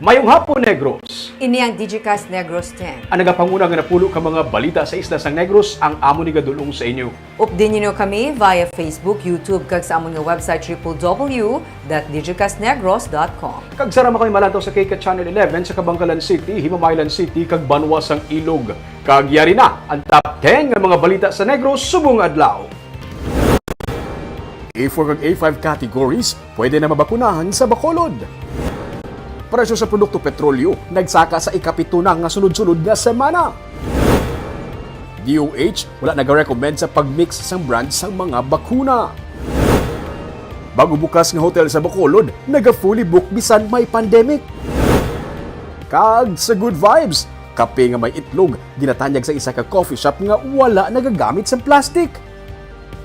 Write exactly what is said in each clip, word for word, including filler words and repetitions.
Mayong hapon, Negros! Ini ang Digicast Negros ten. Ang nagapanguna nga napulo ka mga balita sa isla sang Negros ang amon igadul-ong sa inyo. Update ninyo kami via Facebook, YouTube, kag sa amon nga website triple W dot digicastnegros dot com. Kag sarama kami malantaw sa K K Channel eleven sa Kabankalan City, Himamaylan City, kag Banwa sang Ilog. Kag yari na ang top ten nga mga balita sa Negros subong adlaw. A four kag A five categories pwede na mabakunahan sa Bacolod. Presyo sa produkto petrolyo nagsaka sa ikapito na nga sunod-sunod nga semana. D O H wala nag-recommend sa pag-mix sang brand sang mga bakuna. Bago bukas nga hotel sa Bacolod, naga-fully book bisan may pandemic. Kag sa Good Vibes, kape nga may itlog, ginatanyag sa isa ka coffee shop nga wala nagagamit sang plastic.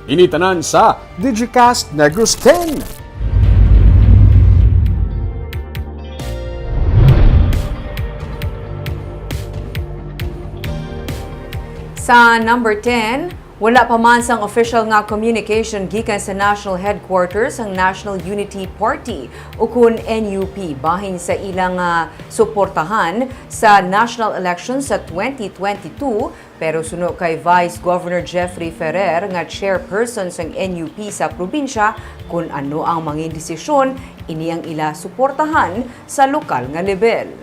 Ini tanan sa Digicast Negros ten. Sa number ten, wala pa man sang official nga communication gikan sa national headquarters sang National Unity Party, ukon N U P, bahin sa ilang, ah, suportahan sa national election sa twenty twenty-two. Pero suno kay Vice Governor Jeffrey Ferrer nga chairperson sang N U P sa probinsya, kun ano ang mangin desisyon, ini ang ila suportahan sa lokal nga lebel.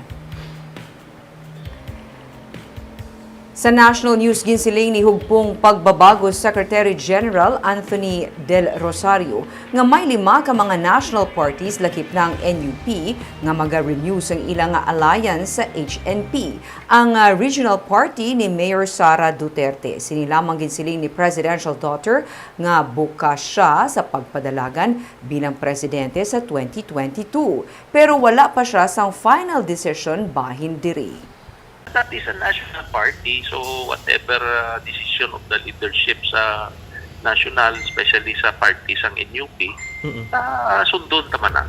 Sa national news, ginsiling ni Hugpong Pagbabago Secretary General Anthony Del Rosario nga may lima ka mga national parties, lakip na ang N U P, nga maga-renew sang ila nga alliance sa H N P. Ang, ah, regional party ni Mayor Sara Duterte. Sini lamang ginsiling ni presidential daughter nga bukas sia sa pagpadalagan bilang presidente sa twenty twenty-two, pero wala pa sia sang final decision bahin diri. That is a national party, so whatever, ah, decision of the leadership sa national, especially sa party sang N U P, ah, sundon ta man na.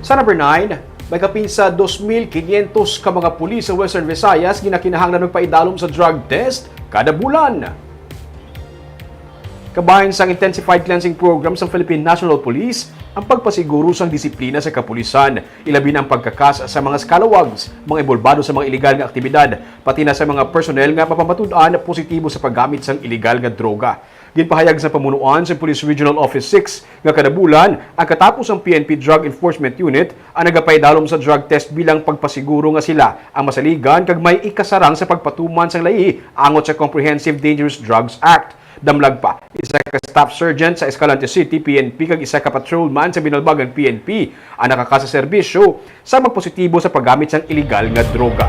Sa number nine, may kapin sa dos mil quinientos ka mga pulis sa Western Visayas ginakinahanglan magpaidalom sa drug test kada bulan. Kabahin sang Intensified Cleansing Program sang Philippine National Police ang pagpasiguro sang disiplina sa kapulisan, ilabi na ang pagkakas sa mga scalawags, mga inbolbado sa mga iligal nga aktibidad, pati na sa mga personnel nga mapamatud-an positibo sa paggamit sang iligal nga droga. Ginpahayag sa pamunuan sa Police Regional Office six nga kada bulan ang katapos ang P N P Drug Enforcement Unit ang nagapaidalom sa drug test bilang pagpasiguro nga sila ang masaligan kag may ikasarang sa pagpatuman sang layi angot sa Comprehensive Dangerous Drugs Act. Damlag pa, isa ka staff sergeant sa Escalante City P N P kag isa ka patrolman sa Binalbagan P N P ang nakaka sa serbisyo sa magpositibo sa paggamit sang iligal nga droga.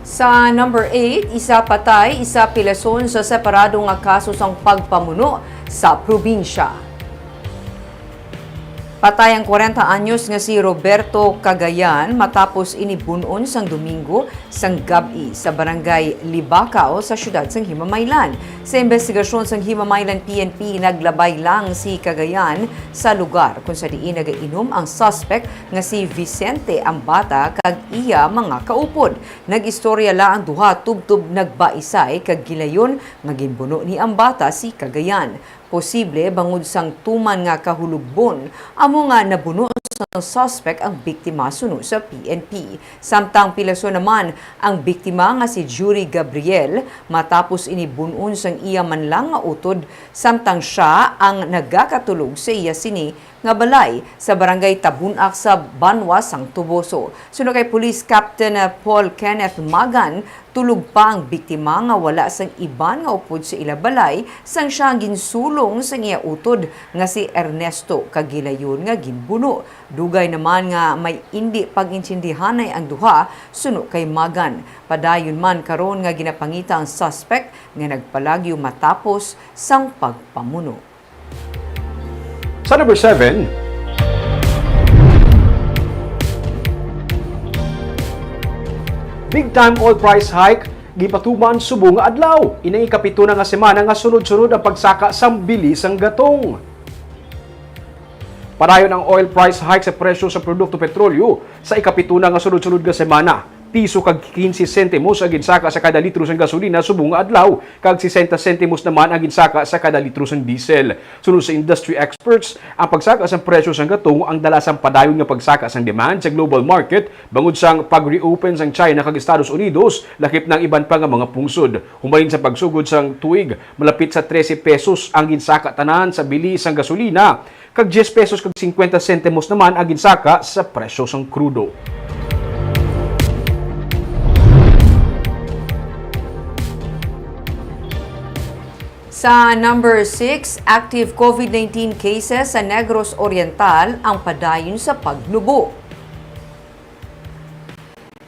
Sa number eight, isa patay, isa pilason sa separado nga kaso sang pagpamuno sa probinsya. Patay ang kwarenta anyos nga si Roberto Cagayan matapos ini bun-on sang Domingo sang gab-i sa Barangay Libacao sa siyudad sang Himamaylan. Sa imbestigasyon sang Himamaylan P N P, naglabay lang si Cagayan sa lugar kung sa diin nagainom ang suspect nga si Vicente Ambata kag iya mga kaupod. Nag-istorya la ang duha tubtob nagbaisay kag gilayon nga ginbuno ni Ambata si Cagayan. Posible bangod sang tuman nga kahulogbon amo nga nabuno sang suspek ang biktima suno sa P N P. Samtang pilason naman ang biktima nga si Jury Gabriel matapos ini bun-on sang iya man lang nga utod, samtang sia ang nagakatulog sa iya sini nga balay sa Barangay Tabunak sa Banwa sang Toboso. Suno kay Police Captain Paul Kenneth Magan, tulog pa ang biktima nga wala sang iban nga upod sa ila balay sang sia ang ginsulong sang iya utod nga si Ernesto kag gilayon nga ginbuno. Dugay naman nga may indi pag-intindihanay ang duha suno kay Magan. Padayon man karon nga ginapangita ang suspek nga nagpalagyo matapos sang pagpamuno. Sa number seven, big time oil price hike gipatuman subong nga adlaw. Ini ang ikapito na nga semana nga sunod-sunod ang pagsaka sang bili sang gatong. Padayon ang oil price hike sa presyo sa produkto petrolyo sa ikapito na nga sunod-sunod nga semana. piso kag quince sentimos ang ginsaka sa kada litro sang gasolina subong nga adlaw, kag sesenta sentimos naman ang ginsaka sa kada litro sang diesel. Suno sa industry experts, ang pagsaka sang presyo sang gatong ang dala sang padayon nga pagsaka sang demand sa global market bangod sang pag-reopen sang China kag Estados Unidos, lakip na ang iban pa nga mga pungsod. Humalin sa pagsugod sang tuig, malapit sa trese pesos ang ginsaka tanan sa bili sang gasolina, kag diyes pesos kag singkwenta sentimos naman ang ginsaka sa presyo sang krudo. Sa number six, active COVID nineteen cases sa Negros Oriental ang padayon sa pagnubo.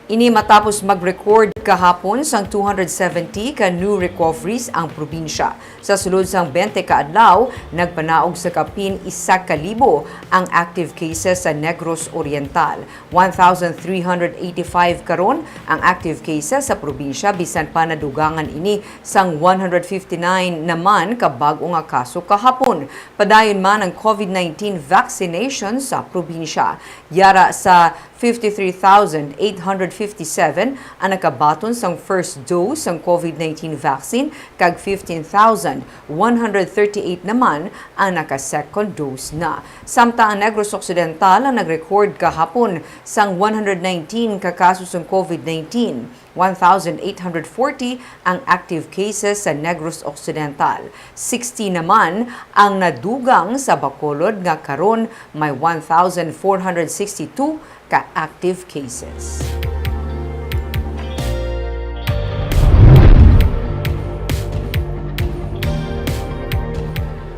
Ini matapos mag-record kahapon sang two hundred seventy ka new recoveries ang probinsya. Sa sulod sang bente ka adlaw, nagpanaog sa kapin isa ka libo ang active cases sa Negros Oriental. One thousand three hundred eighty-five karon ang active cases sa probinsya, bisan pa nadugangan ini sang one hundred fifty-nine naman ka bag-o nga kaso kahapon. Padayon man ang COVID nineteen vaccination sa probinsya. Yara sa fifty-three thousand eight hundred fifty-seven ang nakabaton sang first dose sang COVID nineteen vaccine, kag fifteen thousand one hundred thirty-eight naman ang naka-second dose na. Samtang ang Negros Occidental ang nag-record kahapon sang one hundred nineteen ka kaso sang COVID nineteen. One thousand eight hundred forty ang active cases sa Negros Occidental. Sixty naman ang nadugang sa Bacolod, nga karon may one thousand four hundred sixty-two ka active cases.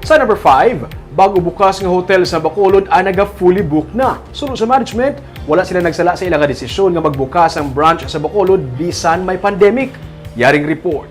Sa number five, bago bukas nga hotel sa Bacolod ang naga-fully book na. Suno sa management, wala sila nagsala sa ila nga desisyon nga magbukas ang branch sa Bacolod bisan may pandemic. Yaring report.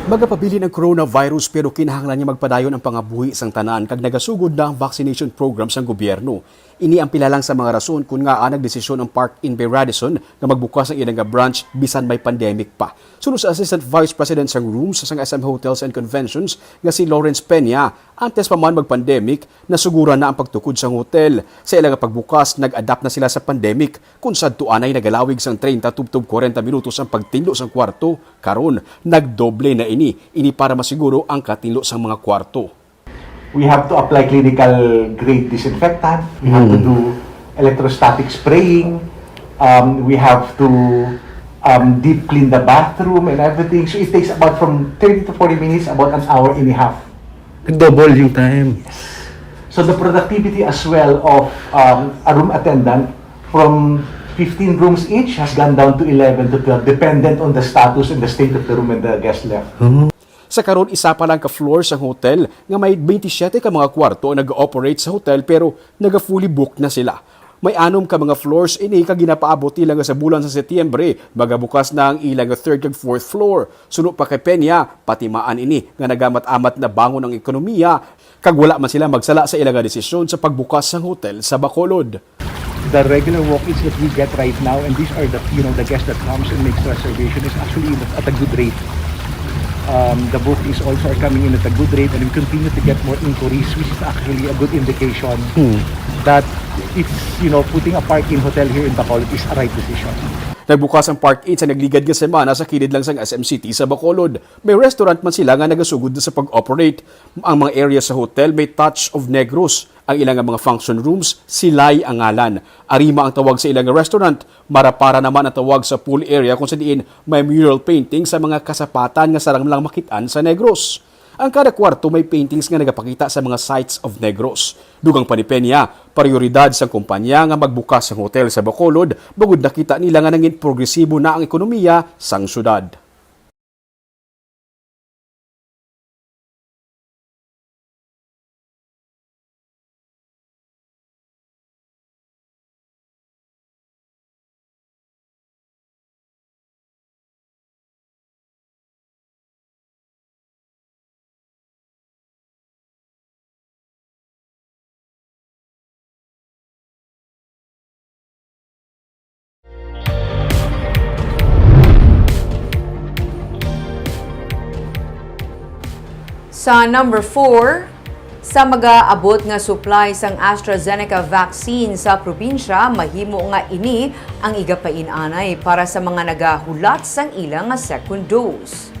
Magapabilin ang coronavirus, pero kinahanglan nga magpadayon ang pangabuhi sang tanan, kag nagasugod na ang vaccination program sang gobyerno. Ini ang pila lang sa mga rason kon ngaa nagdesisyon ang Park Inn by Radisson nga magbukas ang ila nga branch bisan may pandemic pa. Suno sa Assistant Vice President sang Rooms sang S M Hotels and Conventions nga si Lawrence Peña, antes pa man mag-pandemic, nasuguran na ang pagtukod sang hotel. Sa ila nga pagbukas, nag-adapt na sila sa pandemic, kon sadto anay nagalawig sang treinta tubtob kwarenta minutos ang pagtinlo sang kwarto. Karon, nagdoble na ini. Ini para masiguro ang katinlo sang mga kwarto. We have to apply clinical grade disinfectant. We have to do electrostatic spraying. Um, we have to, um, deep clean the bathroom and everything. So it takes about from thirty to forty minutes, about an hour and a half. Nag-double yung time. So the productivity as well of, um, a room attendant from fifteen rooms each has gone down to eleven to twelve, dependent on the status and the state of the room when the guest left. Oh. Sa karon, isa pa lang ka floor sa hotel nga may twenty-seven ka mga kwarto ang nag-ooperate sa hotel, pero naga-fully booked na sila. May anom ka mga floors ini, kag ginapaabot nila nga sa bulan sa Setyembre magabukas na ang ila nga third kag fourth floor. Suno pa kay Peña, patimaan ini nga nagamat-amat na bangon ang ekonomiya, kag wala man sila magsala sa ila nga desisyon sa pagbukas sang hotel sa Bacolod. The regular walk-ins that we get right now, and these are the, you know, the guests that comes and makes reservation, is actually in, at a good rate. Um, the bookings also are coming in at a good rate, and we continue to get more inquiries, which is actually a good indication Hmm. that it's, you know, putting a Park Inn hotel here in Bacolod is a right decision. Nagbukas ang Park Inn sa nagligad nga semana sa kilid lang sang S M City sa Bacolod. May restaurant man sila nga nagasugod na sa pag-operate. Ang mga area sa hotel may touch of Negros. Ang ila nga mga function rooms, Silay ang ngalan. Arima ang tawag sa ila nga restaurant. Marapara naman ang tawag sa pool area, kung sa diin may mural painting sa mga kasapatan nga sarang lang makit-an sa Negros. Ang kada kwarto may paintings nga nagapakita sa mga sights of Negros. Dugang pa ni Peña, prioridad sang kumpanya nga magbukas ang hotel sa Bacolod, bangod nakita nila nga nangin progresibo na ang ekonomiya sang syudad. Sa number four, Sa magaabot nga supply sang AstraZeneca vaccine sa probinsya, mahimo nga ini ang igapain-anay para sa mga nagahulat sang ila nga second dose.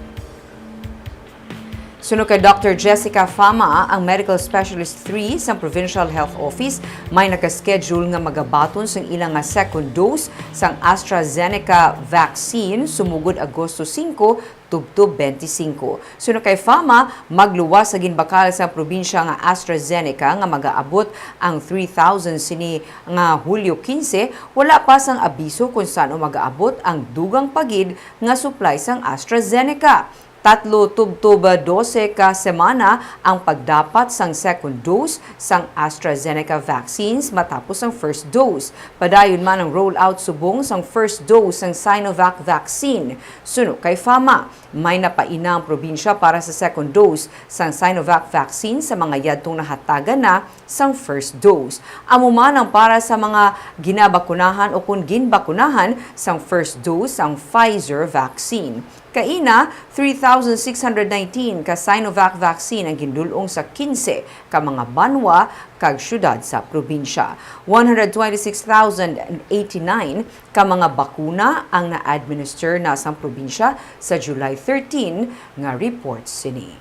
Suno kay Doctor Jessica Fama, ang Medical Specialist three sang Provincial Health Office, may naka-schedule nga magabaton sang ila nga second dose sang AstraZeneca vaccine sumugod Agosto singko tubtob bente singko. Suno kay Fama, magluwas sa ginbakal sang probinsya nga AstraZeneca nga magaabot ang three thousand sini nga Hulyo kinse, wala pa sang abiso kon san-o magaabot ang dugang pa gid nga supply sang AstraZeneca. Tatlo tubtob dose ka semana ang pagdapat sang second dose sang AstraZeneca vaccines matapos ang first dose. Padayon man ang rollout subong sang first dose sang Sinovac vaccine. Suno kay Fama, may napaina ang probinsya para sa second dose sang Sinovac vaccine sa mga yadtong nahatagan na sang first dose. Amo man ang para sa mga ginabakunahan o kon ginbakunahan sang first dose sang Pfizer vaccine. Kaina, three thousand six hundred nineteen ka Sinovac vaccine ang gindul-ong sa kinse ka mga banwa kag syudad sa probinsya. One hundred twenty-six thousand eighty-nine ka mga bakuna ang na-administer na sang probinsya sa July thirteen nga report sini.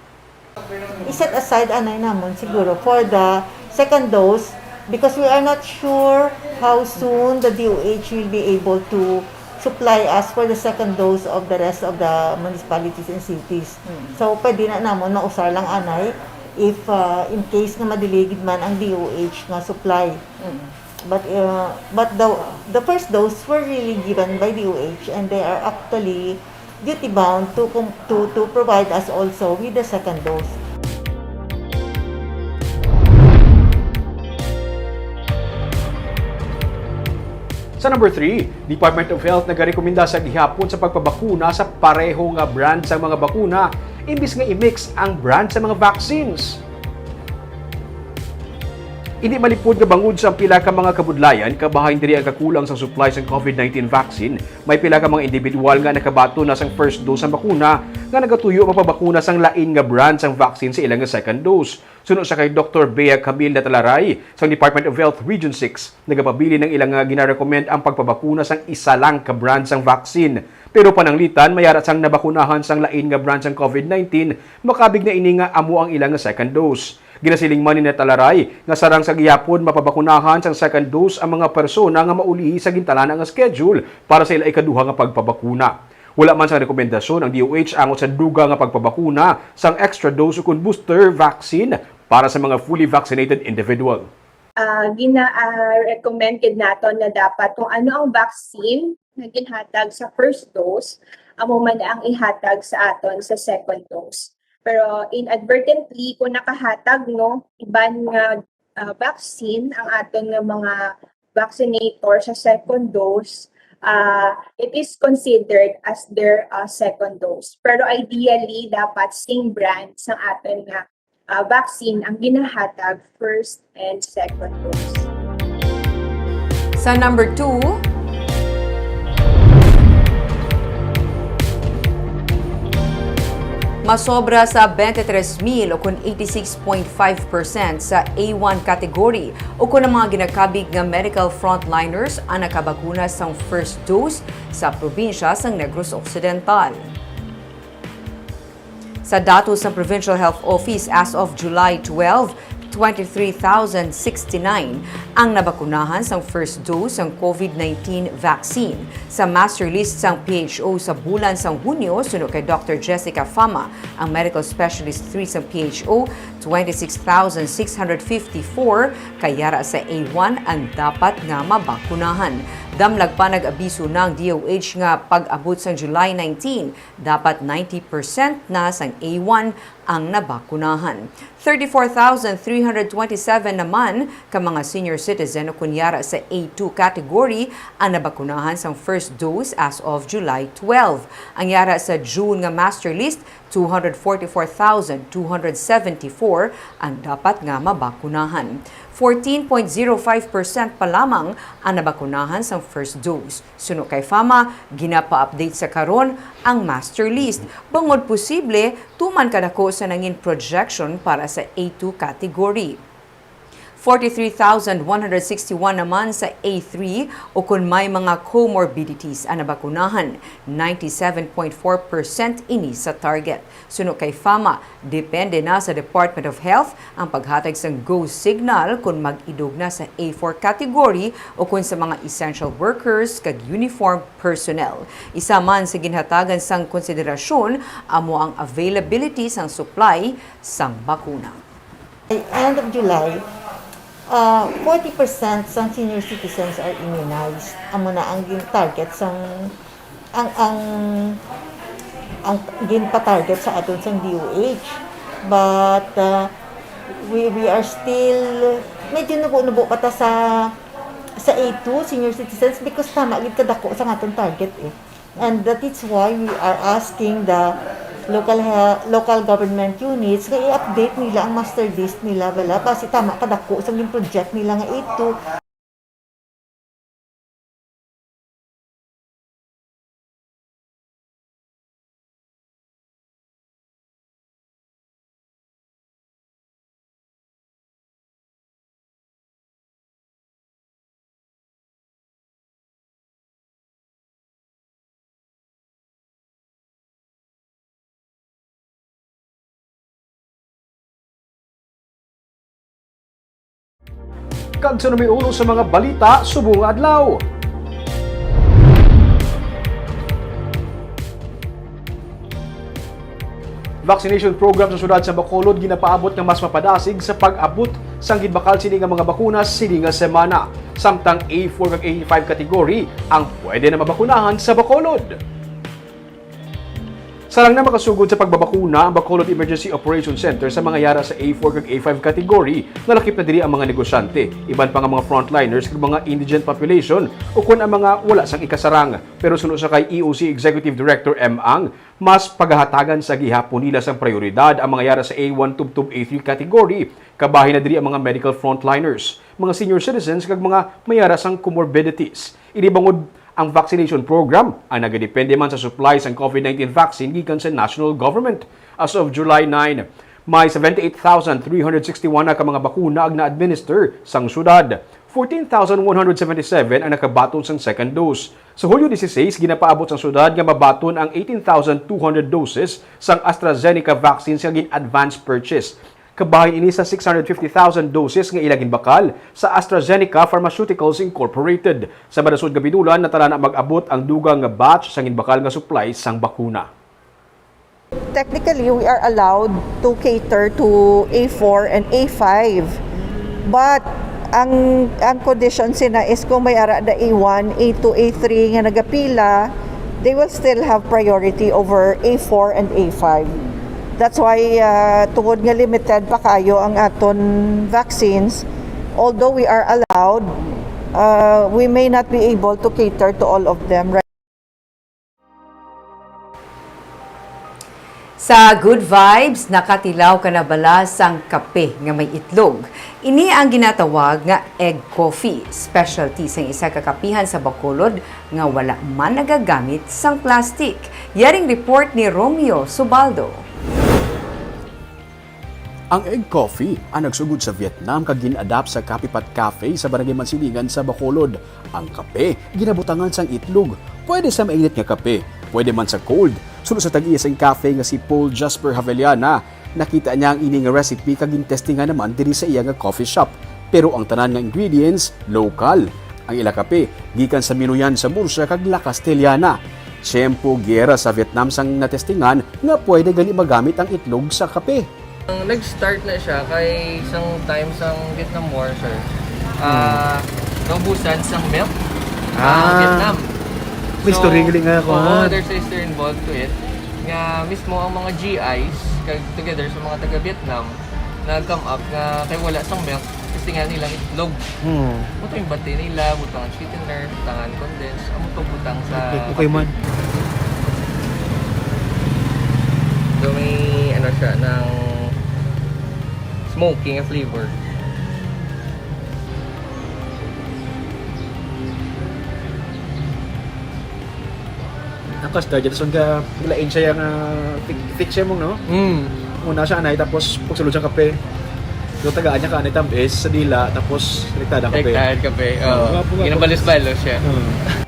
I-set aside anay namon siguro for the second dose because we are not sure how soon the D O H will be able to supply us for the second dose of the rest of the municipalities and cities. So pwede na namon mausar lang anay if uh, in case nga madelayed man ang D O H nga supply. But uh, but the the first dose were really given by D O H and they are actually duty bound to com- to to provide us also with the second dose. Sa number three, Department of Health nagarekomenda sa gihapon sa pagpabakuna sa pareho nga brand sang mga bakuna imbis nga i-mix ang brand sa mga vaccines. Hindi malipod nga bangod sa pila ka mga kabudlayan, kabahin diri ang kakulang sa supply sang COVID nineteen vaccine, may pila ka mga individual nga nakabaton na sang first dose sang bakuna nga nagatuyo magpabakuna sang lain nga brand sang vaccine sa ila nga second dose. Suno sa kay Doktor Bea Camille Natalaray sang Department of Health Region six, nagapabilin ang ila nga ginarekomend ang pagpabakuna sang isa lang ka brand sang vaccine. Pero pananglitan, may ara sang nabakunahan sang lain nga brand sang COVID nineteen, makabig na ini nga amo ang ila nga second dose. Ginasiling man ni Natalaray nga sarang sa gihapon mapabakunahan sang second dose ang mga persona nga maulihi sa gintalana nga schedule para sa ila ikaduha nga pagpabakuna. Wala man sang rekomendasyon ang D O H angot sa dugang nga pagpabakuna sang extra dose ukon booster vaccine para sa mga fully vaccinated individual. Ah, gina-recommend gid naton nga dapat kung ano ang vaccine nga ginhatag sa first dose, amo man ang ihatag sa aton sa second dose. Pero inadvertently, kung nakahatag, no, iban nga ah, vaccine ang aton nga mga vaccinator sa second dose, ah, it is considered as their ah, second dose. Pero ideally, dapat same brand sa aton nga ah, vaccine ang ginahatag first and second dose. Sa number two, masobra sa twenty-three mil o kon eighty-six point five percent sa A one category o kon ang mga ginakabig nga medical frontliners ang nakabakuna sang first dose sa probinsya sang Negros Occidental. Sa datos sang Provincial Health Office, as of July twelve, twenty-three thousand sixty-nine ang nabakunahan sang first dose sang COVID nineteen vaccine. Sa master list sang P H O sa bulan sang Hunyo, suno kay Doktor Jessica Fama, ang medical specialist three sang P H O, twenty-six thousand six hundred fifty-four ka yara sa A one ang dapat nga mabakunahan. Damlag pa, nag-abiso na ang D O H nga pag-abot sang July nineteen, dapat ninety percent na sang A one ang nabakunahan. Thirty-four thousand three hundred twenty-seven naman ka mga senior citizen o kon yara sa A two category ang nabakunahan sang first dose as of July twelve. Ang yara sa June nga master list, two hundred forty-four thousand two hundred seventy-four ang dapat nga mabakunahan. Fourteen point zero five percent pa lamang ang nabakunahan sang first dose. Suno kay Fama, ginapa-update sa karon ang master list, bangod posible tuman kadako sa nangin projection para sa A two category. Forty-three thousand one hundred sixty-one naman sa A three, o kon may mga comorbidities ang nabakunahan, ninety-seven point four percent ini sa target. Suno kay Fama, depende na sa Department of Health ang paghatag sang go signal kon mag-idog na sa A four category o kon sa mga essential workers kag uniformed personnel. Isa man sa ginhatagan sang konsiderasyon amo ang availability sang supply sang bakuna. By end of July, ah, forty percent sang senior citizens are immunized. Amo na ang gin-target sang, ang, ang, ang ginpa-target sa aton sang D O H. But, ah, we, we are still, medyo nubo-nubo pa ta sa, sa A two, senior citizens, because tama gid kadako sang aton target eh. And that is why we are asking the local he-, local government units nga i-update nila ang master list nila, bala, basi tama kadako sa gin-project nila nga A two. Kag sa numero uno sa mga balita subong nga adlaw. Vaccination program sa siyudad sa Bacolod ginapaabot nga mas mapadasig sa pag-abot sang ginbakal sini nga mga bakuna sini nga semana. Samtang A four kag A five category ang pwede na mabakunahan sa Bacolod. Sarang na makasugod sa pagbabakuna ang Bacolod Emergency Operation Center sa mga yara sa A four kag A five category, nalakip na diri ang mga negosyante, iban pa nga mga frontliners kag mga indigent population, ukon ang mga wala sang ikasarang. Pero suno sa kay E O C Executive Director M. Ang, mas pagahatagan sa gihapon nila sang prayoridad ang mga yara sa A one tubtob A three category, kabahin na diri ang mga medical frontliners, mga senior citizens, kag mga may yara sang comorbidities. Ini bangod ang vaccination program ang nagadepende man sa supply sang COVID nineteen vaccine gikan sa national government. As of July nine, may seventy-eight thousand three hundred sixty-one na ka mga bakuna ang na-administer sang syudad. Fourteen thousand one hundred seventy-seven ang nakabaton sang second dose. Sa Hulyo dieciséis, ginapaabot sang syudad nga mabaton ang eighteen thousand two hundred doses sang AstraZeneca vaccine nga gin-advance purchase. Kabahin ini sa six hundred fifty thousand doses nga ila ginbakal sa AstraZeneca Pharmaceuticals Incorporated. Sa madasod nga binulan, natala na mag-abot ang dugang nga batch sa ginbakal nga supply sang bakuna. Technically, we are allowed to cater to A four and A five. But ang, ang condition sina is kung may ara da A one, A two, A three nga nagapila, they will still have priority over A four and A five. That's why, uh, tungod nga limited pa kayo ang aton vaccines, although we are allowed, uh, we may not be able to cater to all of them. Sa Good Vibes, nakatilaw ka na bala sang kape nga may itlog? Ini ang ginatawag nga egg coffee, specialty sang isa ka kapihan sa Bacolod nga wala man nagagamit sang plastic. Yaring report ni Romeo Subaldo. Ang egg coffee ang nagsugod sa Vietnam kag gin-adapt sa Kapipat Cafe sa Barangay Mansilingan sa Bacolod. Ang kape ginabutangan sang itlog. Pwede sa mainit nga kape, pwede man sa cold. Suno sa tag-iya sang cafe nga si Paul Jasper Haveliana, nakita niya ang ini nga recipe kag gintestingan naman diri sa iya nga coffee shop. Pero ang tanan nga ingredients, lokal. Ang ila kape gikan sa Minuyan sa Murcia kag La Castellana. Tiyempo giyera sa Vietnam sang natestingan nga pwede gali magamit ang itlog sa kape. Ang nag-start na siya kay sang time sang Vietnam War, sir. Ah, naubusan sang milk ang Ah. Vietnam. May So, story gali nga ako, oo, ha? There's a history involved to it. Nga mismo ang mga G Is, kag together sa mga taga-Vietnam, nag-come up nga kay wala sang milk, testingan nilang itlog. Hmm. Amo to yung bati nila, butangan sweetener, butangan condensed, amo to butang sa Okay, okay kape. Man. So, may, ano siya, ng smoky nga flavor. Custard, tapos ang ka, lain siya nga thick, thick siya mong, no? Mm. Una siya anay, tapos pagsulod siya kape. So, tagaan niya ka anay tamis sa dila, tapos rektahan kape. Rektahan kape. Oo, Oo. nga po nga. Ginabalos-balos siya. Oo.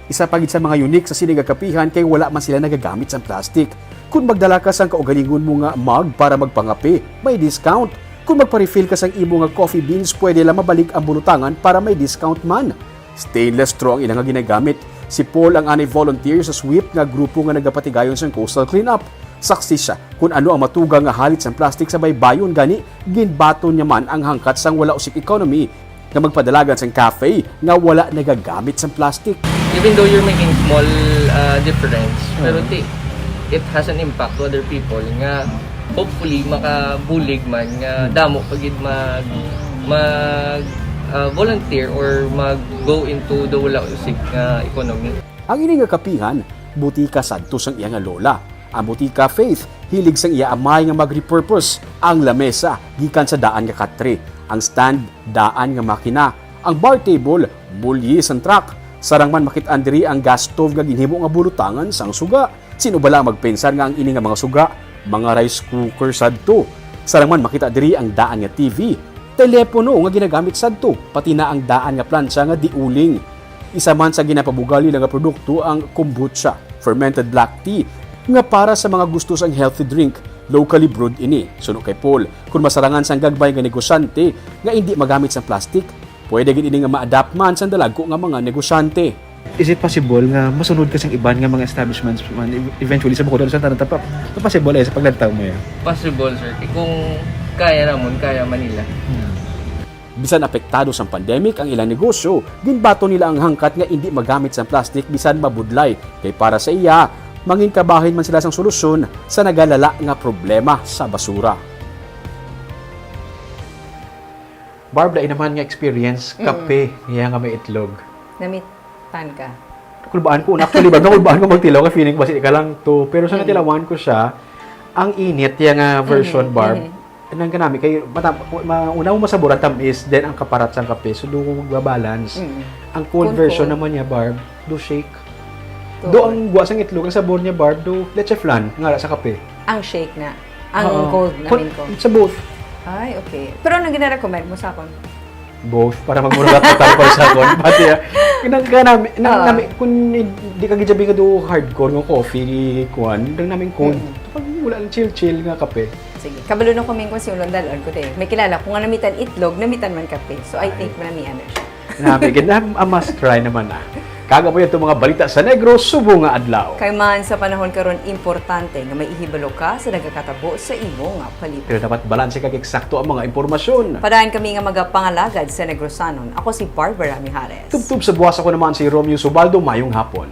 Isa pa gid sa mga unique sa sini nga kapihan kay wala man sila nagagamit sang plastic. Kung magdala ka sang kaugalingon mo nga mug para magpangape, may discount. Kung magpa-refill ka sang imo nga coffee beans, pwede lang mabalik ang bulutangan para may discount man. Stainless straw ang ilang nga ginagamit. Si Paul ang anay volunteer sa sweep nga grupo nga nagapatigayon sang coastal cleanup. Saksi siya kung ano ang matugang nga halit sang plastic sa baybayon, gani ginbaton niya man ang hangkat sang wala usik economy nga magpadalagan sang cafe nga wala nagagamit sang plastic. Even though you're making small uh, difference, pero ti it has an impact to other people nga hopefully makabulig man nga damo pa gid mag mag uh, volunteer or mag go into the wala usik nga economy. Ang ini nga kapihan, butika sadto sang iya nga lola. Ang butika, Faith, hilig sang iya amay nga mag-repurpose. Ang lamesa, gikan sa daan nga katre. Ang stand, daan nga makina. Ang bar table, bulyi sang truck. Sarang man makit-an diri ang gas stove nga ginhimo nga bulutangan sang suga. Sino bala ang magpensar nga ang ini nga mga suga, mga rice cooker sadto? Sarang man makita diri ang daan nga T V, telepono nga ginagamit sadto, pati na ang daan nga plansa nga diuling. Isa man sa ginapabugal nila nga produkto ang kombucha, fermented black tea, nga para sa mga gusto sang healthy drink. Locally brewed ini, suno kay Paul. Kung masarangan sang gagmay nga negosyante nga indi magamit sang plastic, pwede gid ini nga ma-adapt man sang dalagko nga mga negosyante. Is it possible nga masunod ka sang iban nga mga establishments man ev- eventually sa Bacolod, sa tanan tapa? Possible eh sa paglantaw mo yan. Possible, sir. Kung kaya namon, kaya Manila. Bisan apektado sang pandemic ang ilang negosyo, ginbaton nila ang hangkat nga indi magamit sang plastic bisan mabudlay, kay para sa iya, mangin kabahin man sila sang solusyon sa nagalala nga problema sa basura. Barb, dai naman nga experience, kape, iya nga may itlog. Namitan ka. Kulbaan ko, actually, Barb, nakulbaan ko magtilaw kay feeling ko basi ka lang to. Pero sa natilawan ko siya, ang init iya nga version, Barb, nang kanami kay mata, ma, una mo masaburan tamis, then ang kaparat sang kape, so do ba-balance. Ang cold Kun version cold. Naman niya, Barb, do shake. Cold. Do ang guwa sang itlog, ang sabor niya, Barb, do leche flan, nga sa kape. Ang shake na. Ang Oo. cold Kun- namin ko. Sa both. Ay, okay. Pero anong gina-recommend mo sa akon? Both, para magmura ka para sa akon. Pati, ah, nang kanami, nang Oo. nami, kung di ka gijabi nga do hardcore nga coffee, kuan, nang namin cold. Pag wala lang chill-chill nga kape. Sige. Kabalo na ko, Ming, kung sino ang dalon ko, te. May kilala ko nga namitan itlog, namitan man kape. So, I think manamian na siya. Nami, gid, a, a must try naman, ah. Kag amo yan itong mga balita sa Negros subong nga adlaw. Kay man sa panahon karon, importante nga may ihibalo ka sa nagakatabo sa imo nga palibot. Pero dapat balanse kag eksakto ang mga impormasyon. Padayon kami nga magapangalagad sa Negrosanon. Ako si Barbara Mijares. Tubtob sa buwas, ako naman si Romeo Subaldo. Mayong hapon.